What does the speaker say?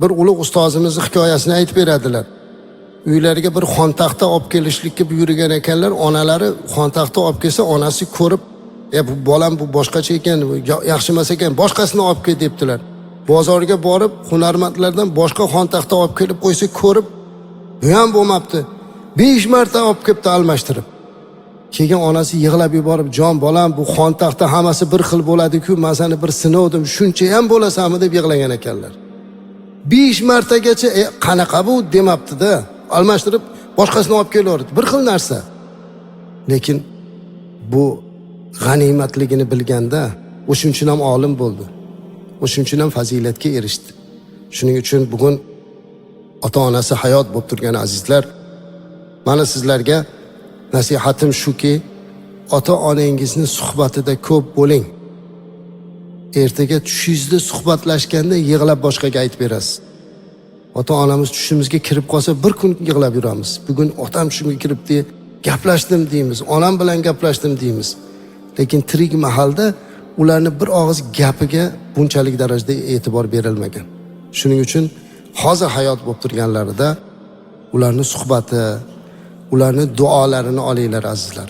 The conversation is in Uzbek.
Bir ulug' ustozimizni hikoyasini aytib beradilar. Uylariga bir xontaxta olib kelishlikka buyurgan ekanlar. Onalari xontaxta olib kelsa, onasi ko'rib, bu bolam bu boshqacha ekan, bu yaxshi emas ekan, boshqasini olib kel debdilar. Bozorga borib hunarmandlardan boshqa xontaxta olib kelib qo'ysa, ko'rib, bu ham bo'lmabdi. 5 marta olib kelibdi almashtirib. Keyin onasi yig'lab yuborib, jon bolam, bu xontaxta hammasi bir xil bo'ladi-ku, men seni bir sinovdim, shuncha ham bo'lasanmi deb yig'lagan ekanlar. 5 martagacha qanaqa bu demabdi-da, almashtirib boshqasini olib kelaverdi. Bir xil narsa. Lekin bu g'animatligini bilganda o'shuning uchun ham olim bo'ldi. O'shuning uchun ham fazilatga erishdi. Shuning uchun bugun ota-onasi hayot bo'lib turgan azizlar, mana sizlarga nasihatim shuki, ota-onangizni suhbatida ko'p bo'ling. Ertaga tushingizda suhbatlashganda yig'lab boshqaga aytib berasiz. Ota-onamiz tushimizga kirib qolsa bir kun yig'lab yuramiz. Bugun otam tushimga kiribdi, gaplashdim deymiz, onam bilan gaplashdim deymiz. Lekin tirik mahalda ularni bir og'iz gapiga bunchalik darajada e'tibor berilmagan. Shuning uchun hozir hayot bo'lib turganlarida ularni suhbati, ularni duolarini olinglar azizlar.